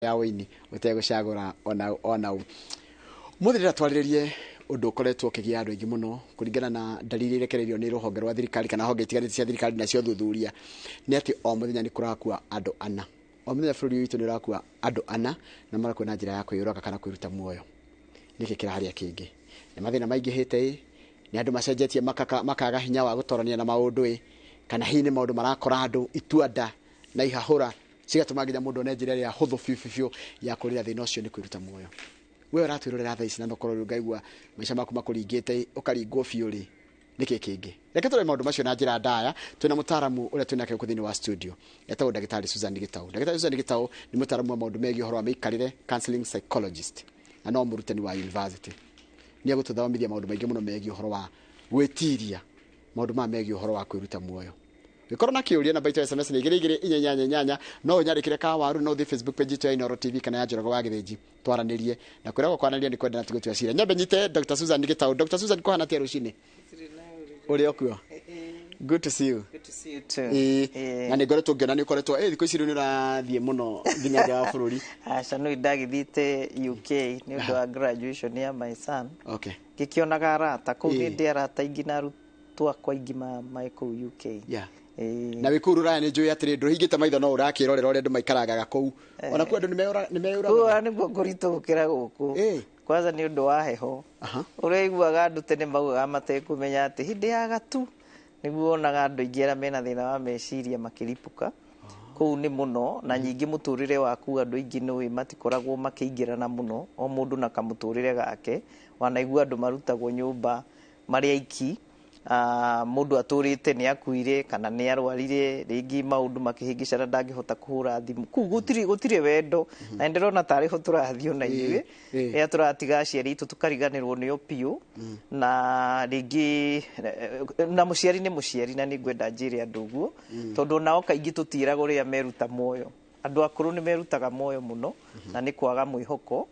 Ya ũini ũtegũcagũra ona ũ. Mũthĩ ndĩrenda twarĩrĩrie ũndũ ũkoretwo ũkĩgia andũ aingĩ mũno kũringana na dalili irekereirio nĩ rũhonge rwa thirikari kana honge itiganĩte cia thirikari nacio thuthuria, nĩ atĩ o mũthenya nĩ kũrakua andũ ana. O mũthenya bũrũri witũ nĩ ũrakua andũ ana, na marakua na njĩra ya kwĩyũraga kana kwĩruta muoyo. Nĩkĩ kĩraharĩa kĩngĩ? Nĩ mathĩna maingĩhĩte ĩ, nĩ andũ macenjetie makaga hinya wa gũtorania na maũndũ ĩ, kana hihi nĩ maũndũ marakora andũ ituanda na ihahũra cigatũma nginya mũndũ one njĩra ĩrĩa hũthũ biũ biũ biũ ya kũrĩra thĩna ũcio nĩ kwĩruta muoyo. We ũratwĩrorera thaa ici na nokorwo rĩu ngaigua maica maku makũringĩte ũkaringwo biũ rĩ, nĩkĩ kĩngĩ? Reke tũrore maũndũ macio na njĩra ndaya. Twĩna mũtaaramu ũrĩa twĩnake gũkũ thĩinĩ wa studio, etagwo Ndagĩtarĩ Susan Gĩtaũ. Ndagĩtarĩ Susan Gĩtaũ nĩ mũtaaramu wa maũndũ megiĩ ũhoro wa mĩikarĩre, counseling psychologist, na no mũrutani wa university. Nĩ egũtũthomithia maũndũ maingĩ mũno megiĩ ũhoro wa gwĩtiria maũndũ maya megiĩ ũhoro wa kwĩruta muoyo. Gĩkorwo na kĩũria, namba itũ ya SMS nĩ 2248, no ũnyandĩkĩre kawaru, no ũthiĩ Facebook page itũ ya Inooro TV kana ya Njoroge wa Gĩthĩnji, twaranĩrie na kwĩragwo kwaranĩria nĩ kwendana, ti gũtua cira. Nyambe nyite Dr. Susan Gĩtaũ. Dr. Susan, kũhana atĩa rũcinĩ ũrĩa ũkuo? Good to see you. Good to see you too. Ĩĩ, na nĩ ngoretwo ngĩona nĩ ũkoretwo thikũ ici rĩu nĩ ũrathiĩ mũno nginya nja wa bũrũri. Aca, no ndagĩthiĩte UK nĩ ũndũ wa graduation ya my son. Ngĩkĩonaga arata kũu. Nĩ ndĩ arata aingĩ na arutwo akwa aingĩ ma kũu UK. Na wĩ kũu rũraya nĩ njũĩ atĩrĩ, ndũhingĩte maitho no ũrakĩrorera ũrĩa andũ maikarangaga kũu. Ona kuo andũ nĩ meyũragaga. Kũu nĩguo kũritũ gũkĩra gũkũ. Kwanza nĩ ũndũ wa heho. Ũrĩa iguaga andũ tene maugaga matekũmenya atĩ hĩndĩ ya gatu nĩguo wonaga andũ aingĩ arĩa mena thĩna wa meciria makĩripũka. Kũu nĩ mũno, na nyingĩ mũtũrĩre waku andũ aingĩ nĩũĩ matikoragwo makĩingĩrana mũno, o mũndũ na kamũtũrĩre gake. Wanaigua andũ marutagwo nyũmba marĩ aiki, mũndũ atũrĩte nĩ akuire kana nĩ arwarire rĩngĩ, maũndũ makĩhĩngĩcana, ndangĩhota kũhũra thimũ. Kũu gũtirĩ wendo, na nĩndĩrona tarĩ ho tũrathiĩ ona ithuĩ rĩrĩa tũratiga aciari aitũ tũkariganĩrwo nĩo biũ. Na rĩngĩ na mũciari nĩ mũciari, na nĩ ngwenda njĩre andũ ũguo tondũ nao kaingĩ tũtiĩragwo rĩrĩa meruta muoyo. Andũ akũrũ nĩ merutaga muoyo mũno na nĩ kwaga mwĩhoko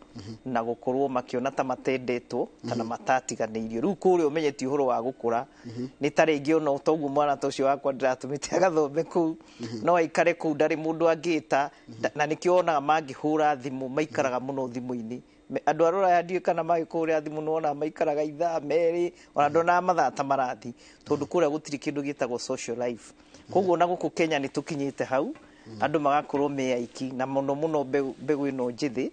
na gũkorwo makĩona ta matendetwo kana matatiganĩirio. Rĩu kũrĩa ũmenyete ũhoro wa gũkũra nĩ ta rĩngĩ ona toguo mwana ta ũcio wakwa ndĩratũmĩte agathome kũu, no aikare kũu ndarĩ mũndũ angĩta, na nĩkĩo wonaga mangĩhũra thimũ maikaraga mũno thimũ-inĩ. Andũ a rũraya ndiũĩ kana magĩkũhũrĩra thimũ nĩwonaga maikaraga ithaa merĩ, ona ndonaga mathaa ta marathi, tondũ kũrĩa gũtirĩ kĩndũ gĩtagwo social life. Koguo na gũkũ Kenya nĩ tũkinyĩte hau andũ magakorwo me aiki, na mũno mũno mbegũ ĩno njĩthĩ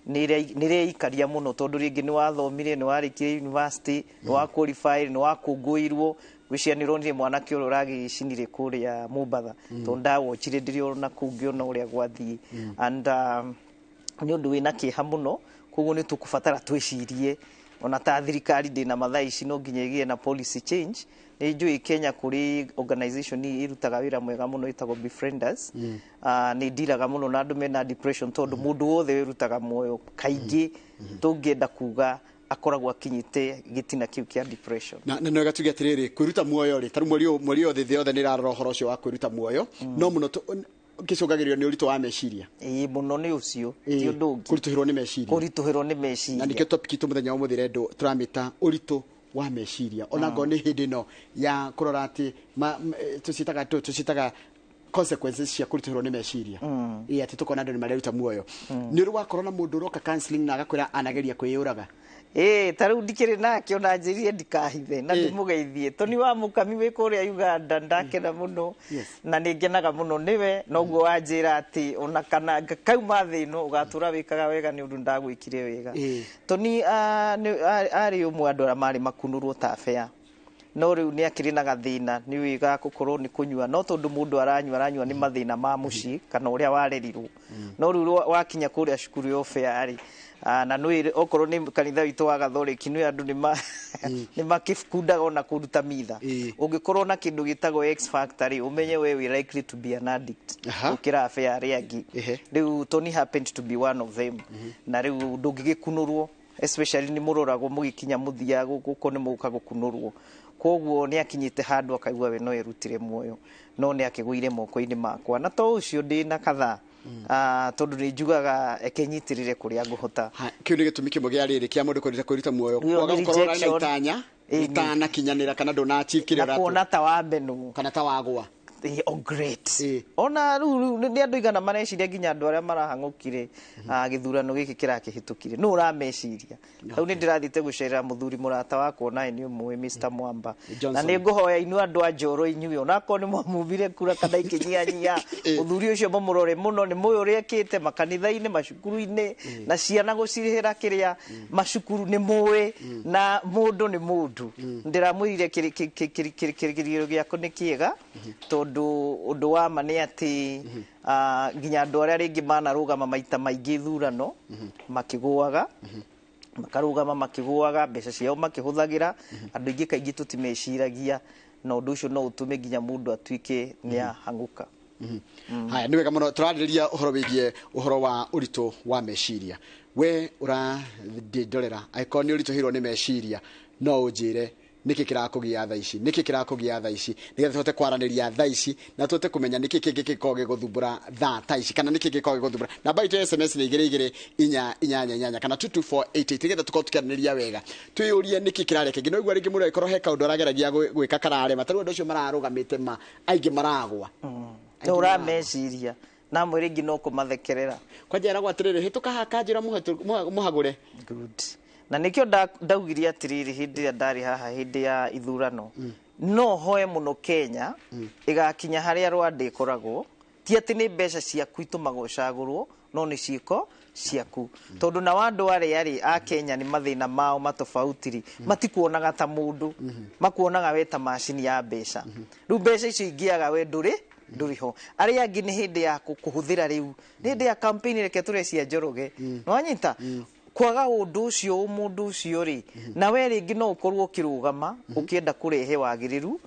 nĩ ĩreikaria mũno, tondũ rĩngĩ nĩ wathomire, nĩ warĩkirie university, nĩ wa qualify, nĩ wakũngũĩirwo. Ngwĩciria nĩ ũronire mwanake ũrĩa ũragĩcinire kũrĩa Mombatha, tondũ ndawonjire ndĩrĩ ona kũu ngĩona ũrĩa gwathiĩ, and nĩ ũndũ wĩna kĩeha mũno. Koguo nĩ tũkũbatara twĩcirie ona ta thirikari ndĩna mathaa ici no nginya ĩgĩe na policy change. Nĩ njũĩ Kenya kũrĩ organization ĩrutaga wĩra mwega mũno ĩtagwo Befrienders. Nĩ ndiraga mũno na andũ mena depression, tondũ mũndũ wothe wĩrutaga muoyo kaingĩ tũngĩenda kuga akoragwo akinyĩte gĩtina kĩu kĩa depression. Na nĩ wega tuge atĩrĩrĩ, kwĩruta muoyo rĩ, tarĩu mweri ũyũ, mweri ũyũ thĩ yothe nĩ ĩrarora ũhoro ũcio wa kwĩruta muoyo, no mũno kĩcũngagĩrĩrio nĩ ũritũ wa meciria. Ĩĩ, mũno nĩ ũcio, ti ũndũ ũngĩ. Kũritũhĩrwo nĩ meciria. Kũritũhĩrwo nĩ meciria. Na nĩkĩo topic itũ mũthenya wa ũmũthĩ rendũ tũramĩta ũritũ wa meciria, ona ngorwo nĩ hĩndĩ ĩno ya kũrora atĩ tũciĩtaga consequences cia kũritũhĩrwo nĩ meciria. Ĩĩ, atĩ tũkona andũ nĩ mareruta muoyo. Nĩ ũrĩ wakorwo na mũndũ ũroka counseling na agakwĩra anageria kwĩyũraga? Ĩĩ, ta rĩu ndikĩrĩ nake, ona njĩrire ndikahithe na ndĩmũgeithie. Toni wa Mũkami wĩ kũrĩa Uganda, ndakena mũno. Na nĩ ngenaga mũno nĩwe, noguo wanjĩra atĩ ona kana kauma thĩ ĩno ũgatũra wĩkaga wega nĩ ũndũ ndagwĩkire wega. Toni arĩ ũmwe andũ arĩa marĩ makunũrwo ta bea, no rĩu nĩ akĩrĩ na gathĩna nĩ ũĩ ga gũkorwo nĩ kũnyua, no tondũ mũndũ aranyua aranyua nĩ mathĩna ma mũciĩ kana ũrĩa warerirwo. No rĩu wakinya kũrĩa cukuru ya bea rĩ, na nĩ okorwo nĩ kanitha witũ wa Gathoreki, nĩ andũ nĩ makĩkundaga ona kũruta mitha. Ũngĩkorwo na kĩndũ gĩtagwo X factor rĩ, ũmenye we wĩ likely to be an addict gũkĩra bea arĩa angĩ. Rĩu Tony happened to be one of them, na rĩu ndũngĩgĩkunũrwo, especially nĩ mũroragwo mũgĩkinya mũthia gũkũ nĩ mũgũka gũkunũrwo. Koguo nĩ akinyĩte handũ akaigua we no erutire muoyo, no nĩ akĩgũire moko-inĩ makwa, na to ũcio ndĩ na kathaa, tondũ nĩ njugaga eke nyitĩrĩre kũrĩa ngũhota. Kĩu nĩ gĩtũmi kĩmwe gĩa rĩrĩ kĩa mũndũ kwenda kwĩruta muoyo, Ĩyo kwaga nĩ gũkorwo ũrarĩ na rejection. itanya Ĩĩ, itanakinyanĩra kana ndũna achieve kĩrĩa na ũratũra. Kuona ta wamenwo kana ta wagwa. Oh, great. Ona rĩu nĩ andũ igana mareciria nginya andũ arĩa marahang'ũkire gĩthurano gĩkĩ kĩrakĩhĩtũkire nũ ũrameciria. Hau nĩ ndĩrathiĩte gũcerera mũthuri mũrata wakwa naye nĩ ũmũĩ Mr. Mwamba. Na nĩ ngũhoya inyuĩ andũ a Njoro inyuĩ onakorwo nĩ mwamumire kura kana ikĩnyianyia mũthuri ũcio mũmũrore mũno nĩ mũĩ ũrĩa ekĩte makanitha-inĩ macukuru-inĩ na ciana gũcirĩhĩra kĩrĩa macukuru nĩ mũĩ na mũndũ nĩ mũndũ. Ndĩramwĩrire kĩrĩgĩrĩro gĩaku nĩ kĩega tondũ ũndũ wa ma nĩ atĩ nginya andũ arĩa rĩngĩ manarũgama maita maingĩ ithurano makĩgũaga makarũgama makĩgũaga mbeca ciao makĩhũthagĩra andũ aingĩ kaingĩ tũtimeciragia na ũndũ ũcio no ũtũme nginya mũndũ atuĩke nĩ ahang'ũka. Haya nĩ wega mũno tũrarĩrĩria ũhoro wĩgiĩ ũhoro wa ũritũ wa meciria. We ũrandorera angĩkorwo nĩ ũritũhĩirwo nĩ meciria no ũnjĩre nĩkĩ kĩrakũgia thaa ici, nĩkĩ kĩrakũgia thaa ici, nĩgetha tũhote kwaranĩria thaa ici na tũhote kũmenya nĩkĩ kĩngĩ kĩngĩkorwo gĩgũthumbũra thaa ta ici kana nĩkĩ kĩngĩkorwo gĩgũthumbũra. Namba itũ ya SMS nĩ 2 2 4 8 8 kana 22488 nĩgetha tũkorwo tũkĩaranĩria wega twĩyũrie nĩkĩ kĩrarĩa kĩngĩ. No igua rĩngĩ mũndũ angĩkorwo he kaũndũ arageragia gwĩka kararema, ta rĩu andũ acio mararũgamĩte ma aingĩ maragwa. Nĩ ũrameciria na amwe rĩngĩ no kũmathekerera. Kwanja eragwo atĩrĩrĩ, hĩtũka haha kanjĩra mũhagũre. Good. Na nĩkĩo ndaugire atĩrĩrĩ hĩndĩ ĩrĩa ndarĩ haha hĩndĩ ya ithurano no hoe mũno Kenya ĩgakinya harĩa Rwanda ĩkoragwo ti atĩ nĩ mbeca ciaku itũmaga ũcagũrwo no nĩ ciĩko ciaku tondũ na andũ arĩa rĩ a Kenya nĩ mathĩna mao matofauti rĩ matikuonaga ta mũndũ makuonaga we ta macini ya mbeca. Rĩu mbeca icio ingĩaga we ndũrĩ ho. Arĩa angĩ nĩ hĩndĩ ya kũhũthĩra rĩu nĩ hĩndĩ ya campaign reke tũre cia Njoroge nĩwanyita kwaga ũndũ ũcio mũndũ ũcio rĩ na we rĩngĩ no ũkorwo ũkĩrũgama ũkĩenda kũrehe wagĩrĩru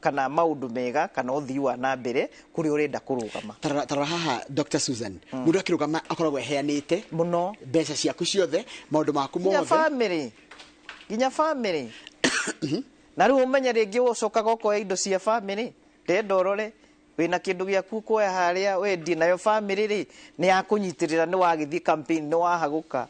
kana maũndũ mega kana ũthii wa na mbere kũrĩa ũrenda kũrũgama. Tarora haha Dr. Susan mũndũ akĩrũgama akoragwo eheanĩte mũno mbeca ciaku ciothe maũndũ maku mothe nginya family na rĩu ũmenye rĩngĩ ũcokaga ũkoya indo cia family ndenda ũrore wĩna kĩndũ gĩaku kuoya harĩa wendie nayo family rĩ nĩ yakũnyitĩrĩra nĩ wagĩthiĩ campaign nĩ wahagũka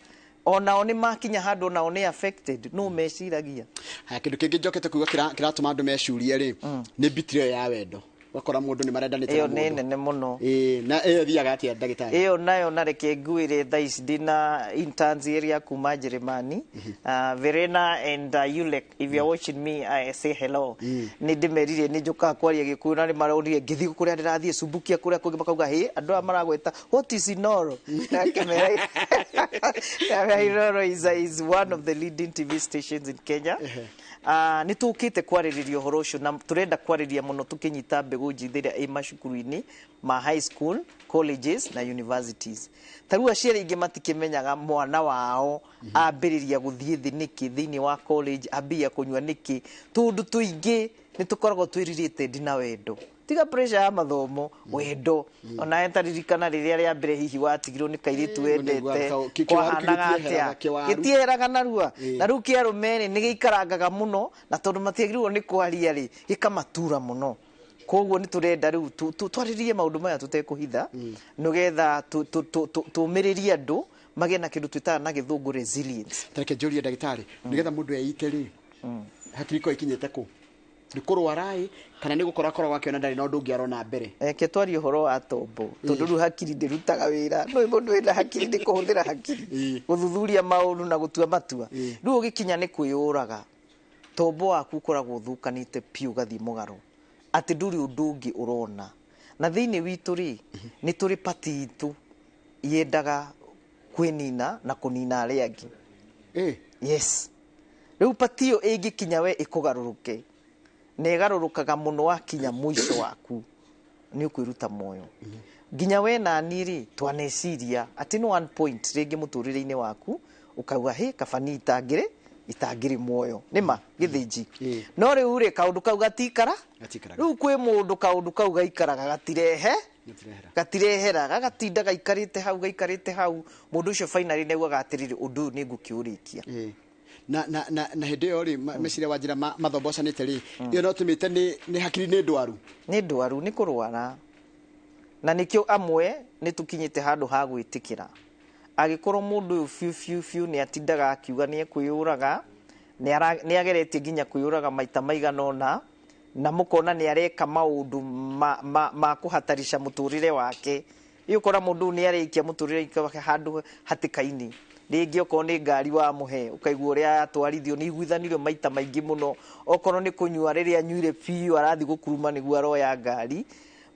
onao nĩ makinya handũ onao nĩ affected no meciragia. Haya kĩndũ kĩngĩ njokete kuga kĩratũma andũ mecirie rĩ nĩ betrayal ya wendo. Wakora mũndũ nĩ marendanĩte na mũndũ. Ĩyo nĩ nene mũno. Na ĩyo thiaga atĩa ndagĩtarĩ? Ĩyo nayo na reke nguĩre thaa ici ndĩna interns ĩrĩa kuma Jeremani Verena and Yulek, if you are watching me I say hello. Nĩ ndĩmerire nĩ njũkaga kwaria Gĩkũyũ na nĩ maronire ngĩthiĩ kũrĩa ndĩrathiĩ Subukia kũrĩa kũngĩ makauga hĩ andũ aya maragweta what is Inoro? Na ngĩmera Inoro is one of the leading TV stations in Kenya. Nĩ tũkĩte kwarĩrĩria ũhoro ũcio na tũrenda kwarĩrĩria mũno tũkĩnyita mbegũ njĩthĩ ĩrĩa ĩ macukuru-inĩ ma high school, colleges na universities. Ta rĩu aciari aingĩ matikĩmenyaga mwana wao ambĩrĩria gũthiĩ thĩ nĩkĩ thĩinĩ wa college, ambĩrĩria kũnyua nĩkĩ, tũndũ tũingĩ nĩ tũkoragwo twĩ related na wendo. Tiga pressure ya mathomo, wendo. Ona taririkana rĩrĩa rĩa mbere hihi watigirwo nĩ kairĩtu wendete kwahanaga atĩa gĩtieheraga narua na rĩu kĩa arũme rĩ nĩ gĩikarangaga mũno na tondũ matiagĩrĩirwo nĩ kwaria rĩ gĩkamatura mũno. Koguo nĩ tũrenda rĩu twarĩrĩrie maũndũ maya tũtekũhitha nĩgetha tũmĩrĩrie andũ magĩe na kĩndũ twĩtaga na gĩthũngũ resilience. Tareke njũrie ndagĩtarĩ nĩgetha mũndũ eite rĩ hakiri ikorwo ikinyĩte kũ? Nĩ kũrwara ĩ kana nĩ gũkora koragwo akĩona ndarĩ na ũndũ ũngĩ arona mbere? Reke twarie ũhoro wa tombo tondũ rĩu hakiri ndĩrutaga wĩra. No mũndũ wĩna hakiri nĩ kũhũthĩra hakiri gũthuthuria maũndũ na gũtua matua. Rĩu ũgĩkinya nĩ kwĩyũraga tombo waku ũkoragwo ũthũkanĩte piũ ũgathiĩ mũgarũ atĩ ndũrĩ ũndũ ũngĩ ũrona. Na thĩinĩ witũ rĩ nĩ tũrĩ pati itũ yendaga kwĩnina na kũnina arĩa angĩ. Yes. Rĩu pati ĩyo ĩngĩkinya we ĩkũgarũrũke na ĩgarũrũkaga mũno wakinya mũico waku nĩ ũkwĩruta muoyo. Nginya we na niĩ rĩ twaneciria atĩ nĩ one point rĩngĩ mũtũrĩre-inĩ waku ũkauga hĩ kaba niĩ itangĩrĩ muoyo nĩma gĩthĩnji. No rĩu rĩ kaũndũ kau gatikara rĩu kwĩ mũndũ kaũndũ kau gaikaraga gatirehe gatirehera gagatinda gaikarĩte hau mũndũ ũcio finally nĩ augaga atĩrĩrĩ ũndũ ũyũ nĩ ngũkĩũrĩkia. Na hĩndĩ ĩyo rĩ meciria wa njĩra mathombocanĩte rĩ ĩyo no tũmĩte nĩ hakiri nĩ ndwaru. Nĩ ndwaru nĩ kũrwara na nĩkĩo amwe nĩ tũkinyĩte handũ ha gwĩtĩkĩra angĩkorwo mũndũ ũyũ biũ biũ biũ nĩ atindaga akiuga nĩ ekwĩyũraga nĩ ageretie nginya kwĩyũraga maita maigana ũna Na mũkona nĩ areka maũndũ ma kũhatarisha mũtũrĩre wake. Ĩ ũkora mũndũ nĩ arĩkia mũtũrĩre wake handũ hatĩka-inĩ. Rĩngĩ okorwo nĩ ngari wamũhe, ũkaigua ũrĩa atwarithio, nĩ iguithanirio maita maingĩ mũno. Okorwo nĩ kũnyua, rĩrĩa anyuire biũ arathiĩ gũkuruma nĩguo aroya ngari.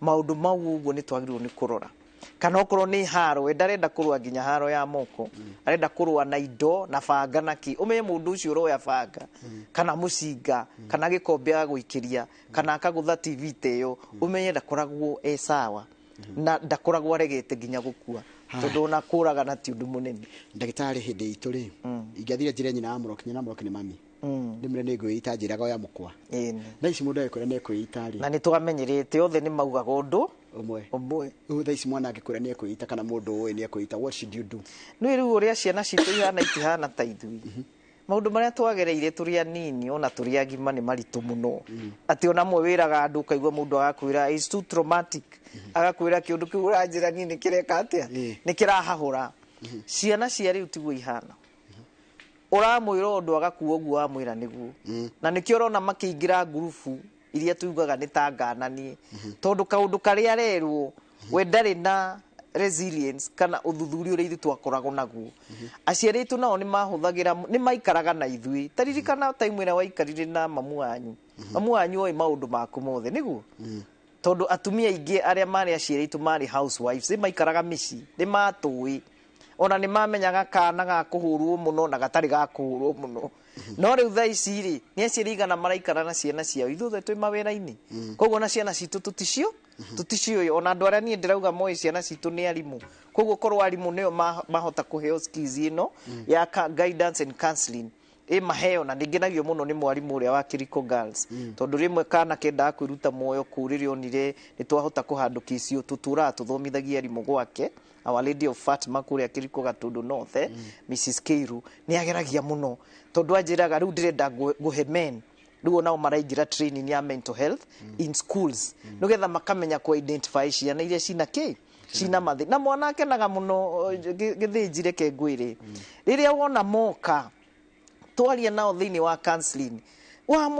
Maũndũ mau ũguo nĩ twagĩrĩirwo nĩ kũrora. Kana okorwo nĩ haro, we ndarenda kũrũa nginya haro ya moko, arenda kũrũa na indo na banga na kĩ. Ũmenye mũndũ ũcio ũroya banga kana mũcinga kana gĩkombe agagũikĩria kana akagũtha TV ta ĩyo, ũmenye ndakoragwo e sawa na ndakoragwo aregete nginya gũkua, tondũ ona kũragana ti ũndũ mũnene. Ndagĩtarĩ, hĩndĩ itũ rĩ, ingĩathire njĩre nyina wa Mũroki, nyina wa Mũroki nĩ mami, ndĩmwĩre nĩ ngwĩita, njĩraga oya mũkwa. Thaa ici mũndũ agĩkwĩra nĩ ekwĩita rĩ, Na nĩ twamenyerete othe nĩ maugaga ũndũ ũmwe. Ũmwe. Rĩu thaa ici mwana angĩkwĩra nĩ ekwĩita kana mũndũ ũĩ nĩ ekwĩita, what should you do? Nĩ rĩu ũrĩa ciana citũ ihana itihana ta ithuĩ. Maũndũ marĩa twagereire tũrĩ anini ona tũrĩ agima nĩ maritũ mũno, atĩ ona mwe wĩraga andũ ũkaigua mũndũ agakwĩra is too traumatic, agakwĩra kĩũndũ kĩu ũranjĩra niĩ nĩ kĩreka atĩa, nĩ kĩrahahũra. Ciana cia rĩu tiguo ihana. Ũramwĩra ũndũ agakua ũguo wamwĩra nĩguo, na nĩkĩo ũrona makĩingĩra ngurubu iria tugaga nĩ ta ngananie, tondũ kaũndũ karĩa arerwo we ndarĩ na resilience kana ũthuthuria ũrĩa ithuĩ twakoragwo naguo. Aciari aitũ nao nĩ mahũthagĩra, nĩ maikaraga na ithuĩ. Taririkana time ĩrĩa waikarire na mamu wanyu, mamu wanyu oĩ maũndũ maku mothe, nĩguo? Tondũ atumia aingĩ arĩa marĩ aciari aitũ marĩ housewives, nĩ maikaraga mĩciĩ, nĩ matũĩ, ona nĩ mamenyaga kana ga kũhũrwo mũno na gatarĩ ga kũhũrwo mũno. No rĩu thaa ici rĩ, nĩ aciari igana maraikara na ciana ciao? Ithuothe twĩ mawĩra-inĩ, koguo na ciana citũ tũticiũĩ. Ona andũ arĩa niĩ ndĩrauga moĩ ciana citũ nĩ arimũ. Koguo korwo arimũ nĩo mahota kũheo skills ĩno ya guidance and counseling ĩ maheo. Na nĩngenagio mũno nĩ mwarimũ ũrĩa wa Kiriko Girls, tondũ rĩmwe kana kendaga kwĩruta muoyo kũu, rĩrĩa onire nĩ twahota kũhandũ kĩcio tũtũraga tũthomithagia arimũ gwake, Our Lady of Fatima kũrĩa Kiriko Gatundu North, Mrs Keiru nĩ ageragia mũno, tondũ anjĩraga rĩu ndĩrenda ngũhe men rĩu onao maraingĩra training ya mental health in schools, nĩgetha makamenya kũ identify ciana iria cina kĩ cina mathĩ na mwana akenaga mũno. Gĩthĩnji, reke ngwĩre, rĩrĩa wona moka twaria nao thĩinĩ wa counseling,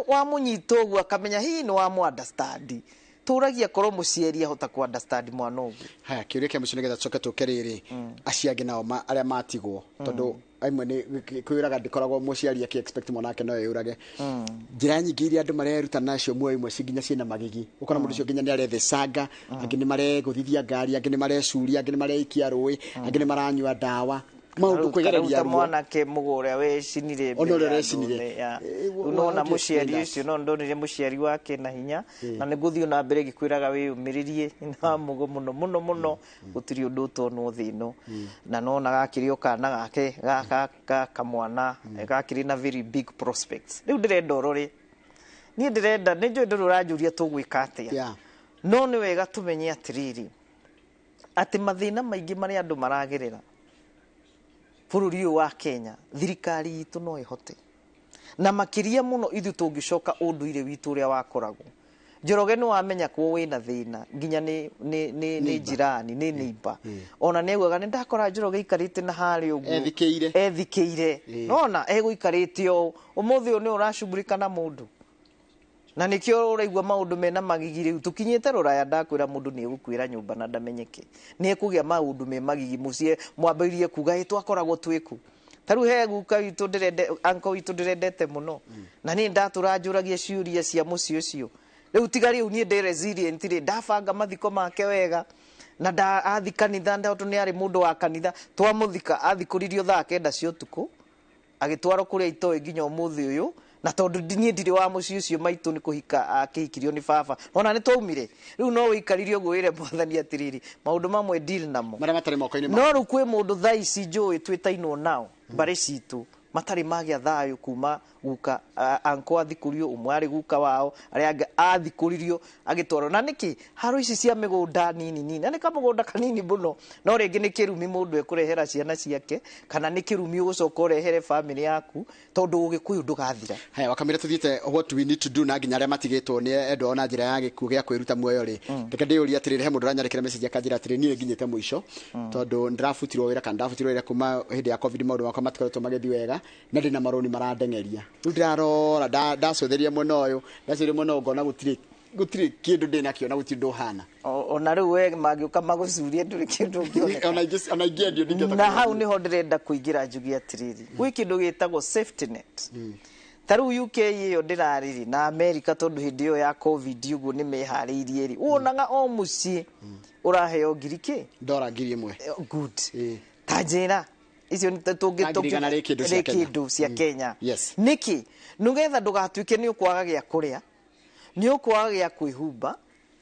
wamũnyita ũguo akamenya hihi nĩ wamũ understand. Tũragia korwo mũciari ahota kũ understand mwana ũguo. Haya, kĩũria kĩa mũico nĩgetha tũcoke tũke rĩrĩ, acio angĩ nao arĩa matigwo, tondũ amwe nĩ kwĩraga ndĩkoragwo mũciari akĩ expect mwana wake no eyũrage. Njĩra nyingĩ iria andũ mareruta nacio muoyo, imwe ci nginya ciĩna magigi, ũkona mũndũ ũcio nginya nĩ arethecanga, angĩ nĩ maregũthithia ngari, angĩ nĩ marecuria, angĩ nĩ mareikia rũĩ, angĩ nĩ maranyua ndawa, maũndũ kwĩgereria ta ruo. Mwanake mũgũ ũrĩa wecinire Ona ũrĩa mbere ya andũ ũrecinire. othe, ya. Rĩu How nona do you explain mũciari that? ũcio no ndonire mũciari wake na hinya, na nĩ ngũthiĩ na mbere ngĩkwĩraga wĩyũmĩrĩrie na mũgo mũno mũno mũno. Gũtirĩ ũndũ ũtonwo thĩ ĩno. Na nona gakĩrĩ o kana gake ga kamwana gakĩrĩ na very big prospects. Rĩu ndĩrenda ũrore, niĩ ndĩrenda, nĩ njũĩ ndũrĩ ũranjũria tũgwĩka atĩa, no nĩ wega tũmenye atĩrĩrĩ, atĩ mathĩna maingĩ marĩa andũ maragerera bũrũri ũyũ wa Kenya, thirikari itũ no ĩhote, na makĩria mũno ithuĩ tũngĩcoka ũndũire witũ ũrĩa wakoragwo. Njoroge, nĩ wamenya kwo wĩna thĩna nginya nĩ jirani, nĩ neighbor, ona nĩ augaga nĩ ndakora Njoroge aikarĩte na harĩa ũguo. Ethikĩire. Ethikĩire. Nona egũikarĩte ũũ. Ũmũthĩ ũyũ nĩ ũracugurika na mũndũ, na nĩkĩo ũraigua maũndũ mena magigi. Rĩu tũkinyĩte rũraya, ndakwĩra mũndũ nĩ egũkuĩra nyũmba na ndamenyeke, nĩ ekũgĩa maũndũ me magigi mũciĩ, mwambĩrĩrie kuga ĩ twakoragwo twĩku. Ta rĩu he guka witũ ndĩrende, uncle witũ ndĩrendete mũno, na niĩ ndatũra njũragia ciũria cia mũciĩ ũcio. Rĩu tiga rĩu niĩ ndĩ resilient rĩ, ndabanga mathiko make wega na nda athi kanitha, tondũ nĩ arĩ mũndũ wa kanitha. Twamũthika, athikũririo thaa 9 cia ũtukũ, agĩtwarwo kũrĩa itoĩ nginya ũmũthĩ ũyũ. Na tondũ niĩ ndirĩ wa mũciĩ ũcio, maitũ nĩ kũhika akĩhikirio nĩ baba, ona nĩ twaumire. Rĩu no wĩikarire ũguo wĩre Mwathani atĩrĩrĩ, maũndũ mamwe deal namo marĩa matarĩ moko-inĩ ma no rĩu kwĩ mũndũ thaa ici njũĩ twĩtainwo nao mbarĩ citũ matarĩ magĩa thayũ kuma guka anko athikũrio. Ũmwe arĩ guka wao, arĩa angĩ athikũririo agĩtwarwo na nĩkĩ haro ici cia mĩgũnda nini nini, na nĩ kamũgũnda kanini mũno, no rĩngĩ nĩ kĩrumi mũndũ ekũrehera ciana ciake, kana nĩ kĩrumi ũgũcoka ũrehere bamĩrĩ yaku, tondũ ũgĩkũyũ ndũgathira. Haya, wakamira tuthiĩte what we need to do na nginya arĩa matigĩtwo nĩ endwa na njĩra ya gĩkuũ gĩa kwĩruta muoyo rĩ, reke ndĩyũrie atĩrĩrĩ, he mũndũ ũranyandĩkĩra message akanjĩra atĩrĩ, niĩ nginyĩte mũico tondũ ndĩrabutirwo wĩra kana ndabutirwo wĩra kuma hĩndĩ ya COVID, maũndũ makwa matikoretwo magĩthiĩ wega. ndĩra na ndĩna marũni marandeng'eria. Rĩu ndĩrarora ndacotheria mwena ũyũ, ndacotheria mwena ũyũ ngona gũtirĩ kĩndũ ndĩnakĩo na gũtirĩ ũndũ ũhana. Ona rĩu we mangĩũka magũcurie ndũrĩ kĩndũ ũngĩoneka. Ona ingĩendio ndingĩhota. Na hau nĩho ndĩrenda kũingĩra njuge atĩrĩrĩ, gwĩ kĩndũ gĩtagwo safety net. Ta rĩu UK ĩyo ndĩrarĩrĩ na America, tondũ hĩndĩ ĩyo ya COVID ũguo nĩ meharĩirie rĩ, wonaga o mũciĩ ũraheo ngiri kĩ? Ndora 1,000. Good. Ta njĩra icio tũngĩ kĩndũ cia Kenya. Nĩkĩ? Nĩgetha ndũgatuĩke nĩ ũkwaga gĩa kũrĩa, nĩ ũkwaga gĩa kwĩhumba,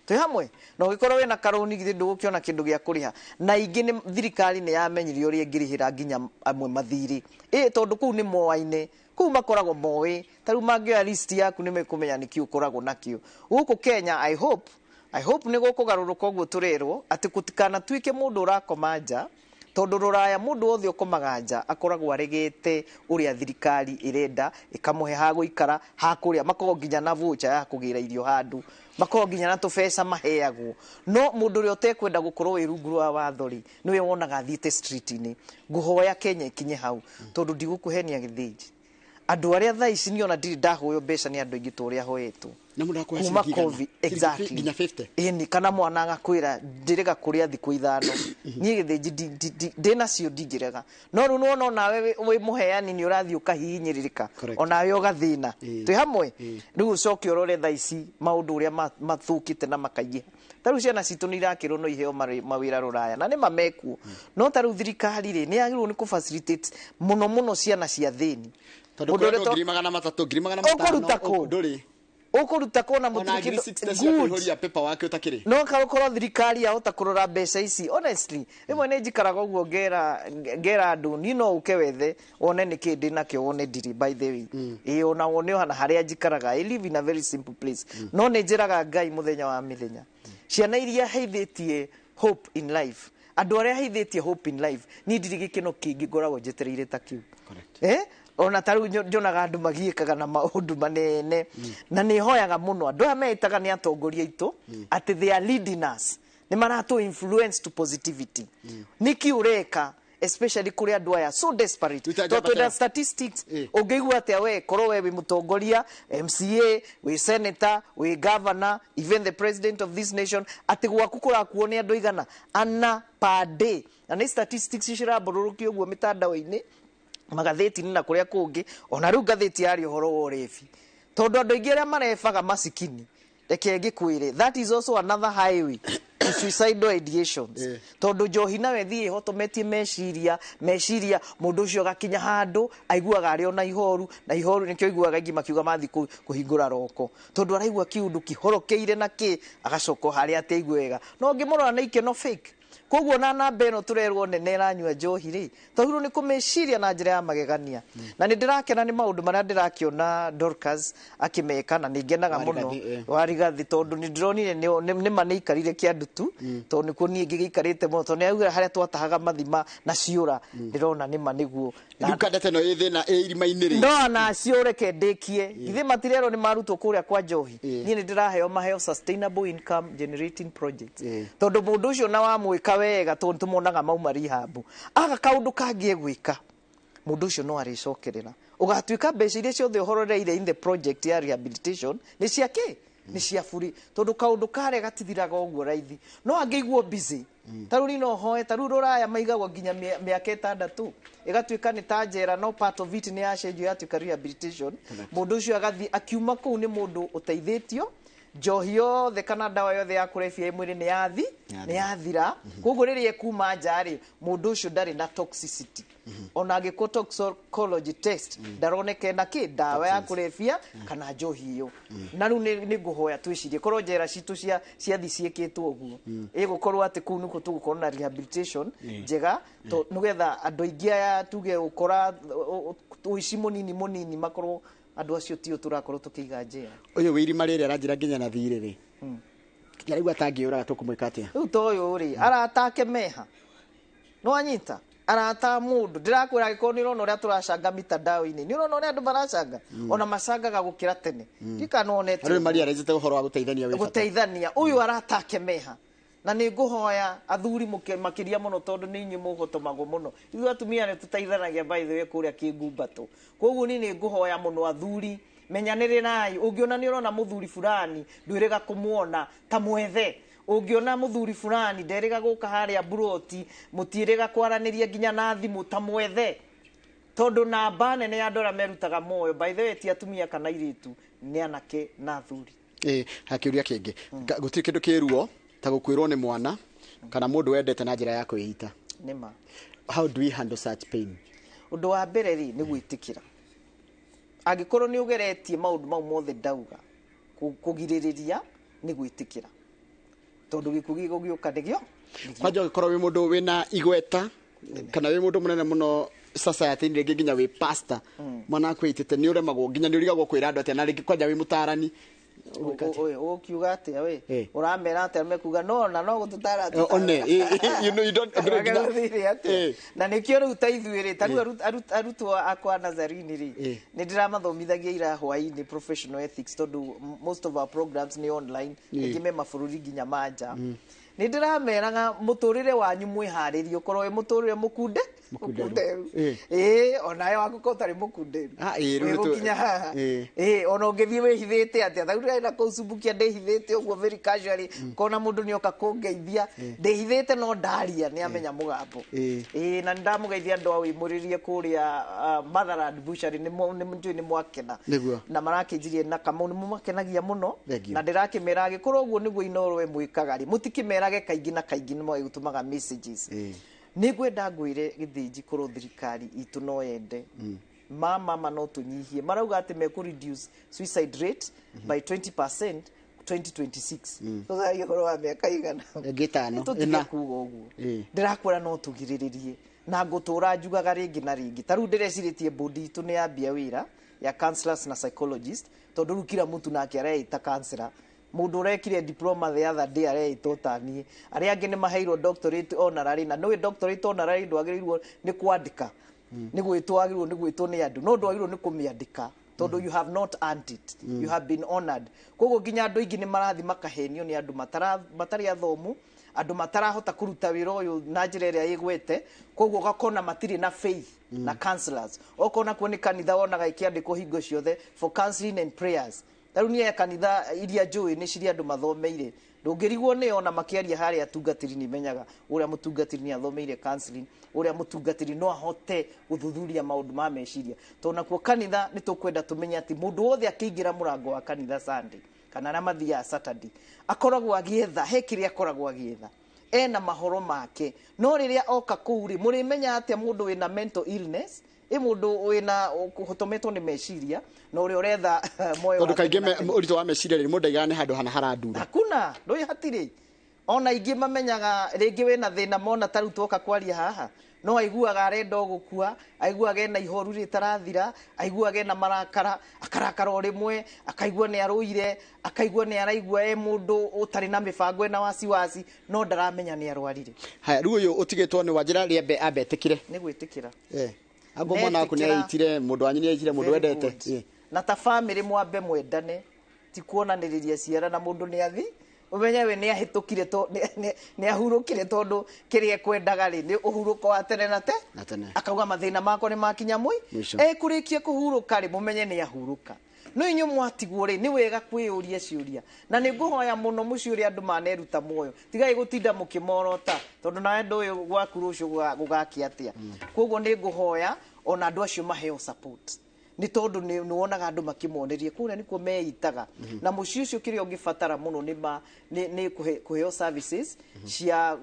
twĩ hamwe, na ũngĩkorwo wĩna karũni githĩ ndũgũkĩona kĩndũ gĩa kũrĩha. Na ingĩ nĩ thirikari nĩ yamenyire ũrĩa ĩngĩrĩhĩra nginya amwe mathirĩ, tondũ kũu nĩ moaine, kũu makoragwo moĩ, ta rĩu mangĩoya list yaku nĩ mekũmenya nĩkĩ ũkoragwo nakĩo. Gũkũ Kenya I hope nĩ gũkũgarũrũka ũguo tũrerwo atĩ gũtikanatuĩke mũndũ ũrakoma nja, tondũ rũraya mũndũ wothe ũkomaga nja akoragwo aregete ũrĩa thirikari ĩrenda, ĩkamũhe ha gũikara, ha kũrĩa, makoragwo nginya na voucher ya kũgĩra irio handũ, makoragwo nginya na tũbeca maheagwo. No mũndũ ũrĩa ũtekwenda gũkorwo wĩ rungu rwa watho rĩ, nĩwe wonaga athiĩte street-inĩ. Ngũhoya Kenya ĩkinye hau, tondũ ndigũkũhenia Gĩthĩnji. Andũ arĩa thaa ici niĩ ona ndirĩ ndahoywo mbeca nĩ andũ aingĩ ta ũrĩa hoetwo. Kuma COVID, exactly. Nginya 50. Ĩni, kana mwana agakwĩra ndĩrega kũrĩa thikũ 5. Niĩ Gĩthĩnji ndĩnacio ndingĩrega. No rĩu nĩwona onawe wĩ mũheani nĩ ũrathiĩ ũkahihinyĩrĩrĩka, onawe ũgathĩna. Twĩ hamwe? Rĩu ũcoke ũrore thaa ici maũndũ ũrĩa mathũkĩte na makaingĩha. Ta rĩu ciana citũ nĩ irakĩrwo no iheo mawĩra rũraya, na nĩ mamekuo. No ta rĩu thirikari rĩ, nĩ yagĩrĩirwo nĩ kũ-facilitate mũno mũno ciana cia thĩni. Tondũ kũrĩ andũ 300,000, 500,000 ndũrĩ. Ũkũruta kũ na mũtirĩ kĩndũ. No korwo thirikari yahota kũrora mbeca ici, honestly, rĩmwe nĩ njikaraga ũguo ngera andũ, niĩ no ũke wethe wone nĩkĩ ndĩnakĩo, wone ndirĩ, by the way. Ĩĩ, ona wone ona harĩa njikaraga, I live in a very simple place. No nĩ njĩraga Ngai mũthenya wa mĩthenya, ciana iria heithĩtie hope in life, andũ arĩa heithĩtie hope in life, niĩ ndirĩ gĩkeno kĩngĩ ngoragwo njetereire ta kĩu. Ona ta rĩu njonaga andũ magiĩkaga na maũndũ manene, na nĩ hoyaga mũno andũ aya meĩtaga nĩ atongoria aitũ, atĩ they are leading us, nĩ maratũ influence to positivity. Nĩkĩ ũreka especially kũrĩ andũ aya so desperate, tondũ twĩna statistics. Ũngĩigua atĩa we korwo we wĩ mũtongoria, MCA, wĩ senator, wĩ governor, even the president of this nation, atĩ gwaku kũrakuo nĩ andũ igana ana per day, na nĩ statistics cirambũrũrũkio ũguo mĩtandao-inĩ, magathĩti-inĩ na kũrĩa kũngĩ. Ona rĩu ngathĩti yarĩ ũhoro wa ũrebi, tondũ andũ aingĩ arĩa marebaga masikini, reke ngĩkwĩre, that is also another highway to suicidal ideations. Tondũ njohi nawe thiĩ ĩhotometie meciria, mũndũ ũcio agakinya handũ aiguaga arĩ ona ihoru, na ihoru nĩkĩo aiguaga aingĩ makiuga mathiĩ kũhingũra roko, tondũ araigua kĩũndũ kĩhorokeire na kĩ, agacoka harĩa ateigue wega. No ũngĩmũrora nĩ ikeno fake. Koguo na namba ĩno tũrerwo nene ĩranyua njohi rĩ, twagĩrĩirwo nĩ kũmĩciria na njĩra ya magegania. Na nĩ ndĩrakena nĩ maũndũ marĩa ndĩrakĩona Dorcas akĩmeka, na nĩ ngenaga mũno Warigathi, tondũ nĩ ndĩronire nĩma nĩ aikarire Kĩandutu, tondũ nĩkuo niĩ ngĩgĩikarĩte mũno, tondũ nĩ augire harĩa twatahaga mathima na ciũra, ndĩrona nĩma nĩguo. Rĩu kandete ĩno ĩ thĩna ĩ irima-inĩ rĩ. No onacio reke ndĩkie, githĩ matirerwo nĩ marutwo kũrĩa kwa njohi. Niĩ nĩ ndĩraheo maheo sustainable income generating projects, tondũ mũndũ ũcio na wamwĩka wega, tondũ tũmonaga mauma rehab, aga kaũndũ kangĩ egwĩka, mũndũ ũcio no arĩcokerera. Ũgatuĩka mbeca iria ciothe ũhororeire in the project ya rehabilitation nĩ cia kĩ? Nĩ cia buri, tondũ kaũndũ karĩa gatithiraga ũguo raithi. No angĩiguo busy, ta rĩu no hoe, ta rĩu rũraya maigagwo nginya mĩaka 6, ĩgatuĩka nĩ ta njera, no part of it nĩ yacenjio yatuĩka rehabilitation. Mũndũ ũcio agathiĩ akiuma kũu nĩ mũndũ ũteithĩtio, njohi yothe kana ndawa yothe ya kũrebia mwĩrĩ nĩ yathira. Koguo rĩrĩa ekuma nja rĩ, mũndũ ũcio ndarĩ na toxicity. Ona angĩkwo toxicology test ndaroneka na kĩ ndawa ya kũrebia kana njohi ĩyo. Na rĩu nĩ ngũhoya twĩcirie korwo njera citũ ciathi ciĩkĩtwo ũguo, ĩgũkorwo atĩ kũu nĩkuo tũgũkorwo na rehabilitation njega, nĩgetha andũ aingĩ aya tuge ũkora ũici mũnini mũnini makorwo andũ acio tio tũrakorwo tũkĩiga njera. Ũyũ wĩ irima rĩrĩ aranjĩra nginya na thirĩ rĩ, nginya rĩu atangĩũraga tũkũmwĩka atĩa? Rĩu ta ũyũ rĩ, aratake meha, no anyita arata mũndũ. Ndĩrakwĩra angĩkorwo nĩ ũrona ũrĩa tũracanga mitandao-inĩ, nĩ ũrona ũrĩa andũ maracanga, ona macangaga gũkĩra tene. Ndikana wonete Andũ nĩ marealizĩte ũhoro wa gũteithania wĩ bata. Gũteithania. Ũyũ aratake meha. Na nĩ ngũhoya athuri makĩria mũno tondũ nĩ inyuĩ mũhotomagwo mũno. Ithuĩ atumia nĩ tũteithanagia by the way kũrĩa kĩngumbatũ. Koguo niĩ nĩ ngũhoya mũno athuri menyanĩrĩrai. Ũngĩona nĩ ũrona mũthuri fulani ndwĩrĩga kũmuona ta mwethe. Ũngĩona mũthuri fulani nderĩga gũka harĩa mburoti mũtiĩrĩga kwaranĩria nginya na thimũ ta mwethe. Tondũ namba nene ya andũ arĩa merutaga muoyo by the way ti atumia kana airĩtu, nĩ anake na athuri. Hakĩũria kĩngĩ, gũtirĩ kĩndũ kĩruo ta gũkuĩrwo nĩ mwana kana mũndũ wendete na njĩra ya kwĩita. Nĩma. How do we handle such pain? Ũndũ wa mbere rĩ nĩ gwĩtĩkĩra. Angĩkorwo nĩ ũgeretie maũndũ mau mothe ndauga, kũgirĩrĩria nĩ gwĩtĩkĩra. Tondũ gĩkuũ gĩgũgĩũka nĩgĩo. Kwanja ũngĩkorwo wĩ mũndũ wĩna igweta kana wĩ mũndũ mũnene mũno society-inĩ, rĩngĩ nginya wĩ pastor, mwana waku ĩitĩte nĩ ũremagwo nginya nĩ ũrigagwo kwĩra andũ atĩa, na rĩngĩ kwanja wĩ mũtarani. Ũkiuga atĩa we? Ũramera atĩa mekuga no na no gũtũtara one you know you don't atĩa. Na nĩkĩo rĩu ta ithuĩ rĩ, ta rĩu arutwo akwa Nazarini rĩ, nĩ ndĩramathomithagia ira hwaĩ-inĩ professional ethics tondũ most of our programs nĩ online, rĩngĩ me mabũrũri nginya ma nja. Nĩ ndĩrameraga mũtũrĩre wanyu mwĩharĩrie ũkorwo wĩ mũtũrĩre mũkunde mũkunderu. Onawe waku ko ũtarĩ mũkunderu. Wĩgũkinya haha. Ona ũngĩthiĩ wĩhithĩte atĩa, ta rĩu ndĩraina kũu Subukia ndĩhithĩte ũguo very casually, kona mũndũ nĩoka kũngeithia, ndĩhithĩte no ndaria nĩ amenya mũgambo. Na nĩ ndamũgeithia andũ a Wĩmũrĩrie kũrĩa Motherland Butchery, nĩ njũĩ nĩ mwakena. Na marakĩnjirie na Kamau nĩ mũmakenagia mũno. Na ndĩrakĩmera angĩkorwo ũguo nĩguo Inooro mwĩkaga rĩ, mũtikĩmerage kaingĩ na kaingĩ nĩ magĩtũmaga messages. Nĩ ngwenda ngwĩre Gĩthĩnji korwo thirikari itũ no yende mama no tũnyihie. Marauga atĩ mekũ reduce suicide rate by 20% 2026. Tũthagia ũhoro wa mĩaka igana ĩngĩ ĩtano tũtige kuga ũguo. Ndĩrakwĩra no tũgirĩrĩrie na ngũtũra njugaga rĩngĩ na rĩngĩ. Ta rĩu ndĩrecirĩtie bodi itũ nĩ yambia wĩra ya counselors na psychologist, tondũ rĩu kila mtu nake areita counselor. Mũndũ ũrekire diploma the other day areitwo ta niĩ. Arĩa angĩ nĩ maheirwo doctorate honorary, na nĩũĩ doctorate honorary ndwagĩrĩirwo nĩ kwandĩka. Nĩ gwĩtwo wagĩrĩirwo nĩ gwĩtwo nĩ andũ, no ndwagĩrĩirwo nĩ kũmĩandĩka tondũ you have not earned it. You have been honored. Koguo nginya andũ aingĩ nĩ marathiĩ makahenio nĩ andũ matarĩ athomu, andũ matarahota kũruta wĩra ũyũ na njĩra ĩrĩa ĩgwete. Koguo ũgakona matirĩ na faith na counselors. Okona kuo nĩ kanitha wonaga ĩkĩandĩkwo hingo ciothe for counseling and prayers. Ta rĩu niĩ ya kanitha iria njũĩ nĩ cirĩ andũ mathomeire. Ndũngĩrigwo nĩo ona makĩaria harĩa atungatĩri nĩ menyaga ũrĩa mũtungatĩri nĩ athomeire counseling, ũrĩa mũtungatĩri no ahote gũthuthuria maũndũ ma meciria. Tondũ nakuo kanitha nĩ tũkwenda tũmenye atĩ mũndũ wothe akĩingĩra mũrango wa kanitha Sunday kana arĩa mathiaga Saturday akoragwo agĩetha, he kĩrĩa akoragwo agĩetha, ena mahoro make. No rĩrĩa oka kũu rĩ, mũrĩmenya atĩa mũndũ wĩna mental illness, ĩ mũndũ wĩna kũhotometwo nĩ meciria na ũrĩa ũretha moyo. Tondũ kaingĩ ũritũ wa meciria rĩ, mũndũ aigaga nĩ handũ hana harandura. Hakuna, ndũĩ hatirĩ. Ona ingĩ mamenyaga rĩngĩ wĩna thĩna mona ta rĩu twoka kwaria haha, no aiguaga arenda gũkua, aiguaga ena ihoru rĩtarathira, aiguaga ena marakara, akarakara o rĩmwe, akaigua nĩ arũire, akaigua nĩ araigua e mũndũ ũtarĩ na mĩbango ena wasiwasi, no ndaramenya nĩ arwarire. Haya, rĩu ũyũ ũtigĩtwo nĩ Wanjĩra rĩambe ambe etĩkĩre. Nĩ gwĩtĩkĩra. Ango mwana waku nĩ aitire, mũndũ wanyu nĩ aitire, mũndũ wendete. Na ta family mwambe mwendane, ti kuonanĩrĩria ciara na mũndũ nĩ athi ũmenye we nĩ ahĩtũkire to nĩ ahurũkire tondũ kĩrĩa ekwendaga rĩ nĩ ũhurũko wa tene na tene. Akauga mathĩna makwa nĩ makinya ekũrĩkia kũhurũka rĩ, mũmenye nĩ ahurũka. No inyuĩ mwatigwo rĩ, nĩ wega kwĩyũria ciũria. Na nĩ ngũhoya mũno mũciĩ ũrĩa andũ maneruta muoyo, tigai gũtinda mũkĩmorota tondũ nawe ndũĩ gwaku rũciũ gũgakĩa atĩa. Koguo nĩ ngũhoya ona andũ acio maheo support, nĩ tondũ nĩ wonaga andũ makĩmoneria kũrĩa nĩkuo meitaga. Na mũciĩ ũcio kĩrĩa ũngĩbatara mũno nĩ kũheo services cia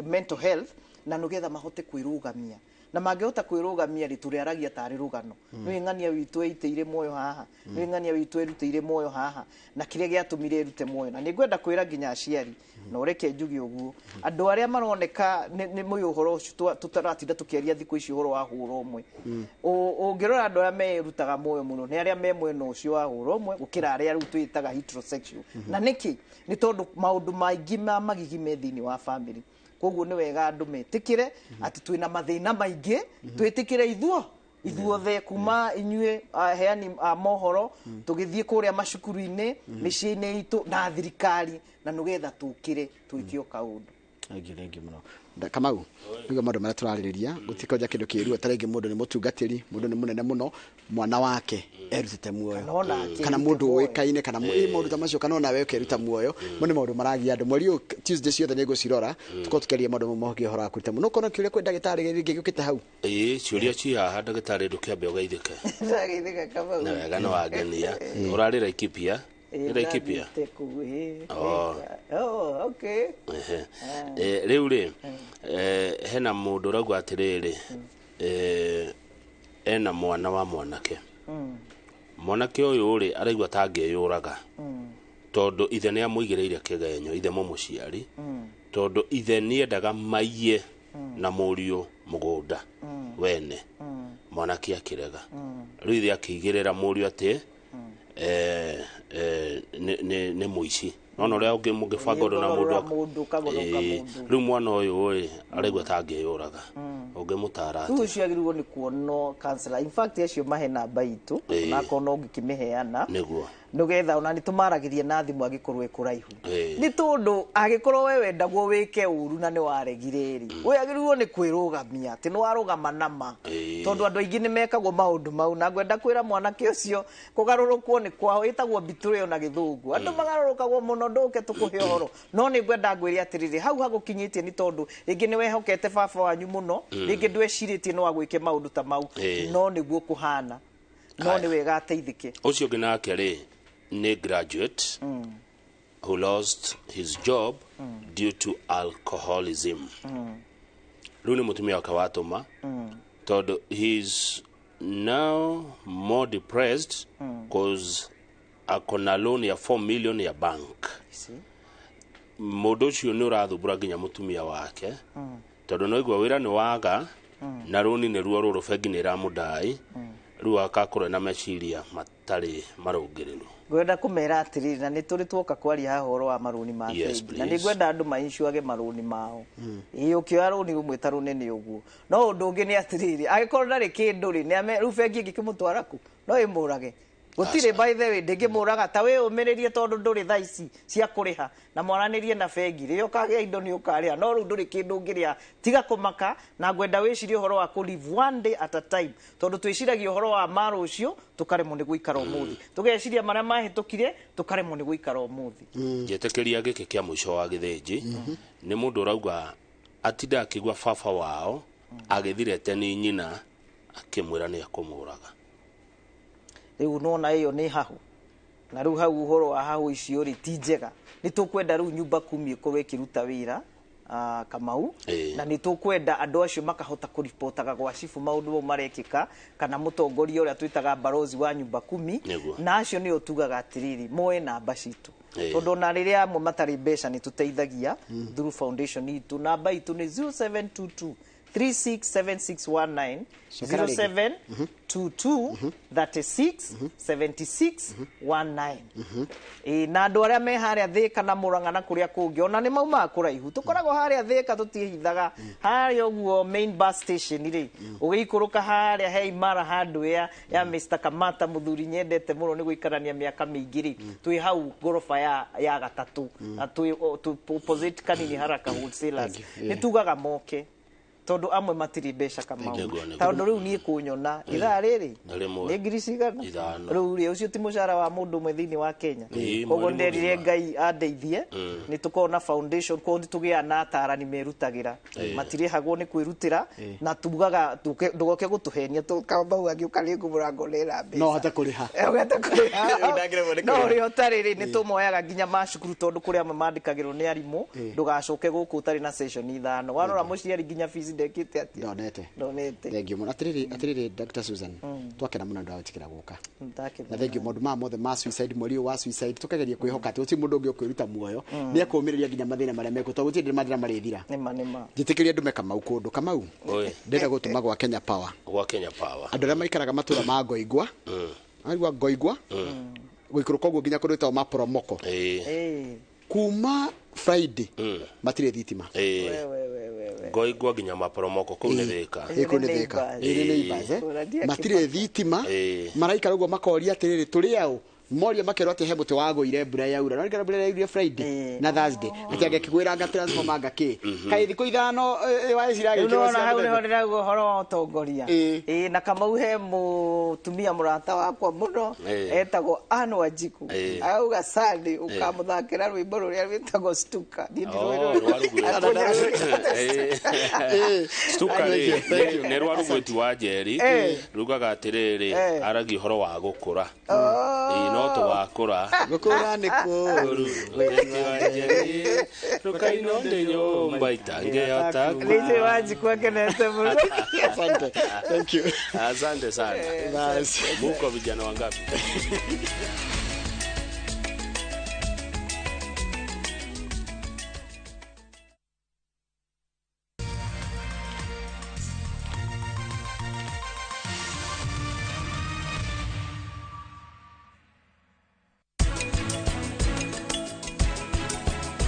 mental health, na nĩgetha mahote kwĩrũgamia. Na mangĩhota kwĩrũgamia rĩ, tũrĩaragia tarĩ rũgano. Nĩ ng'ania witũ ĩitĩire muoyo haha, nĩ ng'ania witũ ĩrutĩire muoyo haha, na kĩrĩa gĩatũmire ĩrute muoyo. Na nĩ ngwenda kwĩra nginya aciari, na ũreke njuge ũguo, andũ arĩa maroneka nĩ mũĩ ũhoro ũcio tũtaratinda tũkĩaria thikũ ici ũhoro wa hũra ũmwe. Ũngĩrora andũ arĩa merutaga muoyo mũno nĩ arĩa me mwena ũcio wa hũra ũmwe gũkĩra arĩa rĩu twĩtaga heterosexual. Na nĩkĩ? Nĩ tondũ maũndũ maingĩ ma magigi me thĩinĩ wa family. Koguo nĩ wega andũ metĩkĩre atĩ twĩna mathĩna maingĩ, twĩtĩkĩre ithuo Ithuothe kuma inyuĩ aheani a mohoro tũgĩthiĩ kũrĩa macukuru-inĩ, mĩciĩ-inĩ itũ na thirikari, na nĩgetha tũkĩre twĩke o kaũndũ. Thengiũ mũno. Kamau, nĩguo maũndũ marĩa tũrarĩrĩria gũtikonja kĩndũ kĩruo ta rĩngĩ mũndũ nĩ mũtungatĩri, mũndũ nĩ mũnene mũno, mwana wake erutĩte muoyo, Kana mũndũ ũĩkaine, kana maũndũ ta macio, kana ona we ũkeruta muoyo. Mo nĩ maũndũ maragia andũ. Mweri ũyũ Tuesday ciothe nĩ ngũcirora, tũkorwo tũkĩaria maũndũ mau megiĩ ũhoro wa kũruta muoyo. No ũkorwo kĩũria kwĩ ndagĩtarĩ rĩngĩ gĩũkĩte hau. Ĩĩ, ciũria ci haha ndagĩtarĩ, ndũkĩambe ũgeithĩke. Ndageithĩka, Kamau. Nĩ wega, nĩ wangenia. Ũrarĩ Laikipia? Nĩ Laikipia? Ndathiĩte kũu, ĩĩ. Oh. Oh, okay. Ehe. Rĩu rĩ, hena mũndũ ũrauga atĩrĩrĩ, ena mwana wa mwanake. Mwanake ũyũ rĩ, araigua ta angĩyũraga tondũ ithe nĩ amũigĩrĩire kĩgenyo, ithe mũmũciari, tondũ ithe nĩendaga maiye na mũriũ mũgũnda wene. Mwanake akĩrega. Rĩu ithe akĩigĩrĩra mũriũ atĩ nĩ mũici. Nona ũrĩa ũngĩ mũngĩbanga ũndũ na mũndũ Ũgarũra mũndũ, ũkagũrũka mũndũ. Rĩu mwana ũyũ rĩ, araigua ta angĩyũraga. Ũngĩmũtara Rĩu atĩa? ũcio agĩrĩirwo nĩ kuonwo counselor. In fact, acio mahe namba itũ, onakorwo no ũngĩkĩmĩheana, Nĩguo. nĩgetha ona nĩ tũmaragĩria na thimũ angĩkorwo ĩ kũraihu. Ĩĩ. Nĩ tondũ angĩkorwo we wendagwo wĩke ũru na nĩ waregire rĩ, we agĩrĩirwo nĩ kwĩrũgamia atĩ nĩ warũgama nama. Ĩĩ. Tondũ andũ aingĩ nĩ mekagwo maũndũ mau, na ngwenda kwĩra mwanake ũcio kũgarũrũkwo nĩ kwao, ĩtagwo betrayal na gĩthũngũ. Andũ magarũrũkagwo mũno, ndũke tũkũhe ũhoro. No nĩ ngwenda ngwĩre atĩrĩrĩ, hau hagũkinyĩtie nĩ tondũ rĩngĩ nĩ wehokete baba wanyu mũno, rĩngĩ ndwecirĩtie no agwĩke maũndũ ta mau, Ĩĩ. no nĩguo kũhana. No Haya. nĩ wega ateithĩke. Ũcio ũngĩ nake rĩ, nĩ graduate who lost his job due to alcoholism. Rĩu nĩ mũtumia wake watũma, tondũ he's now more depressed cause akona loan ya 4 million ya bank. See? Mũndũ ũcio nĩ ũrathumbũra nginya mũtumia wake, tondũ no igua wĩra nĩ waga na rũni nĩ ruo rũrũ, bengi nĩ ĩramũdai, rĩu akakorwo na meciria matarĩ marũngĩrĩru. Ngwenda kũmera atĩrĩrĩ, na nĩ tũrĩ tuoka kwaria haha ũhoro wa marũni ma Yes, bengi, na nĩ please. ngwenda andũ maincuage marũni mao. Ĩĩ, ũkĩoya rũni rũmwe ta rũnene ũguo, no ũndũ ũngĩ nĩ atĩrĩrĩ, angĩkorwo ndarĩ kĩndũ rĩ, rĩu bengi ĩngĩkĩmũtwara kũ? No ĩmũrage. Gũtirĩ, by the way, ndĩngĩmũraga. Ta wĩyũmĩrĩrie, tondũ ndũrĩ thaa ici cia kũrĩha, na mwaranĩrie na bengi, rĩrĩa ũkagĩa indo nĩ ũkarĩha, no rĩu ndũrĩ kĩndũ ũngĩrĩa, tiga kũmaka. Na ngwenda wĩcirie ũhoro wa kũ live one day at a time, tondũ twĩciragia ũhoro wa ma rũciũ tũkaremwo nĩ gũikara ũmũthĩ, tũgeciria marĩa mahĩtũkire tũkaremwo nĩ gũikara ũmũthĩ. Njĩtĩkĩria gĩkĩ kĩa mũico wa gĩthĩnji. Nĩ mũndũ ũrauga atinda akĩigua baba wao agĩthirete nĩ nyina, akĩmwĩra nĩ akũmũraga. Rĩu nona ĩyo nĩ hahũ, na rĩu hau ũhoro wa hahũ icio rĩ, ti njega. Nĩ tũkwenda rĩu nyumba kumi ĩkorwo ĩkĩruta wĩra, Kamau, Ĩĩ. na nĩ tũkwenda andũ acio makahota kũripotaga gwa cibu maũndũ mau marekĩka, kana mũtongoria ũrĩa twĩtaga barozi wa nyumba kumi. Nĩguo. Na acio nĩo tugaga atĩrĩrĩ, moe namba citũ, Ĩĩ. tondũ ona rĩrĩa amwe matarĩ mbeca nĩ tũteithagia through foundation itũ. Namba itũ nĩ 0722 367619. Cokera rĩngĩ. 0722 36 76 19. Ĩĩ, na andũ arĩa me harĩa Thĩka na Mũrang'a na kũrĩa kũngĩ, ona nĩ maumaga kũraihu, tũkoragwo harĩa Thĩka, tũtiĩhithaga harĩa ũguo main bus station rĩ, ũgĩikũrũka harĩa he Imara Hardware ya Mr Kamata, mũthuri nyendete mũno nĩ gũikarania mĩaka mĩingĩ rĩ, twĩ hau ngoroba ya gatatũ, na twĩ opposite kanini Haraka Wholesalers. Thank you. Nĩ tugaga moke, tondũ amwe matirĩ mbeca, Kamau. Nĩguo, nĩguo. Tondũ rĩu niĩ kũnyona ithaa rĩrĩ Rĩmwe. nĩ ngiri cigana? 5. Rĩu rĩ, ũcio ti mũcara wa mũndũ ũmwe thĩinĩ wa Kenya. Ĩĩ, Koguo mweri nderire mũgima. Ngai andeithie nĩ tũkorwo na foundation, koguo nĩ tũgĩaga na atarani merutagĩra, matirĩhagwo, nĩ kwĩrutĩra, na tugaga ndũgoke gũtũhenia Kamau angĩũka rĩngĩ mũrango nĩra mbeca. No hote kũrĩha. Ũgete kũrĩha. Ndangĩremwo nĩ No kũrĩha. ũrĩa ũtarĩ rĩ, nĩ tũmoyaga nginya macukuru, tondũ kũrĩ amwe mandĩkagĩrwo nĩ arimũ, ndũgacoke gũkũ ũtarĩ na session 5. Warora mũciari nginya fees ndekĩte atĩa? Ndonete. Ndonete. Thengiũ mũno. Atĩrĩrĩ, Dr Susan, twakena mũno ndũ wa gwĩtĩkĩra gũka. Ndakena. Na thengiũ maũndũ maya mothe ma suicide, mweri ũyũ wa suicide, tũkageria kwĩhoka atĩ gũtirĩ mũndũ ũngĩ ũkwĩruta muoyo, nĩ ekũũmĩrĩria nginya mathĩna marĩa mekuo, tondũ gũtirĩ mathĩna marĩthira. Nĩma, nĩma. Njĩtĩkĩria ndume Kamau kũndũ. Kamau, Oi. ndĩrenda gũtũma gwa Kenya Power. Gwa Kenya Power. Andũ arĩa maikaraga matũra ma Ngoingwa, aigua Ngoingwa, gũikũrũka ũguo nginya kũndũ gwĩtagwo Maporomoko, Ĩĩ. Ĩĩ. kuma Friday matirĩ thitima. Ĩĩ. We, we, we, we, we. Ngoigua nginya maporomoko kũu nĩ Thĩka. Ĩ, kũu nĩ Thĩka. Neighbours. Ĩ, nĩ neighbours, eh. Kũra ndiakĩmaka. Matirĩ thitima, Ĩ. maraikara ũguo makoria atĩrĩrĩ, tũrĩ aũ? Moria makerwo atĩ he mũtĩ wagũire mbura yaura. No rĩngĩ mbura yaurire Friday na Thursday, atĩ angĩkĩgwĩra anga transformer anga kĩ, kaĩ thikũ 5 waya Rĩu ciragĩkĩrwo nĩwona cia hau nĩho mũthemba. ndĩrauga ũhoro wa ũtongoria. Ĩ. Ĩ, na Kamau he mũtumia mũrata wakwa mũno etagwo Ann Wanjiku. Auga Sunday ũkamũthakĩra rwĩmbo rũrĩa rwĩtagwo Stuka. Niĩ Oh, ndirũĩ rwa Rugweti. Stuka Thank rĩ, you, thank you. nĩ rwa Rugweti wa Njeri, rugaga atĩrĩrĩ, aragia ũhoro wa gũkũra. Ĩ, no tũgakũra. Gũkũra nĩ kũũru. Rugweti wa Njeri, rũkainwo ndĩ nyũmba itangĩhota. Nĩ Wanjiku akenete mũno. Asante. Thank you. Asante sana. Basi. Muko vijana wangapi?